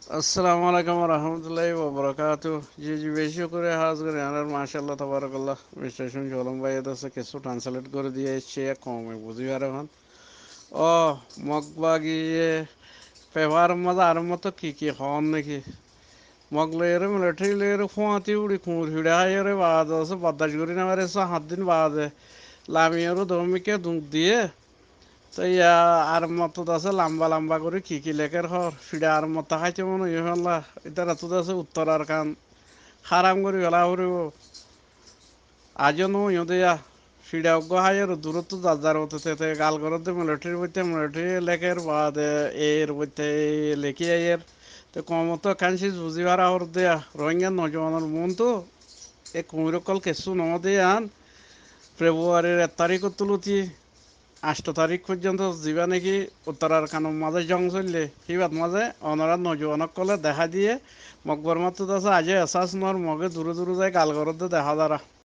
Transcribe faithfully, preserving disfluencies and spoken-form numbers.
Assalamu alaikum warahmatullahi wabarakatuh. Ji, ji, beci cúkuriya, hás gorí añárar, macállah, tabarakallah. Mister Shun Jolom báiye de asé kessú translate gorí diye, ecce koumé buzí fare fán. Ó, Mog bagi ye pefar mazé ar motó ki ki hoón né ki? Mog loiyóre, militari loiyóre, fúañti uçí kuñur fiça háiyore baade asé bordac gorí no fare, só hát din baade lamiyóre domikká duk diye. Toi yá ar motó asé lamba lamba gorí ki ki lekér hoór, fiça ar motó háito mone óiye fán lá, ítarattú asé uttor Arkan háram gorí fela foribó. Aijjó no óiye de yá, fiça uggúa háiyore duróttu zar zar motó te te gal gorér de militarir boitte, militari lekér baade eir boitte lekí aiyer. Te koumottú ekkán ciz buzí fara foribó de yá, Rohingya nojuwanor muúntu e kuñir ókkol kessú no de yían, Februarir ek tarikóttu loti añctho tarik foijjonto zibá né ki Uttor Arkanor mazé jong soille, híbat mazé onorá nojuwan ókkole dehá diye, Mog Bormáttu asé aijjó ehsás no ór, Moge duré duré zai gal gorédde dehá zar.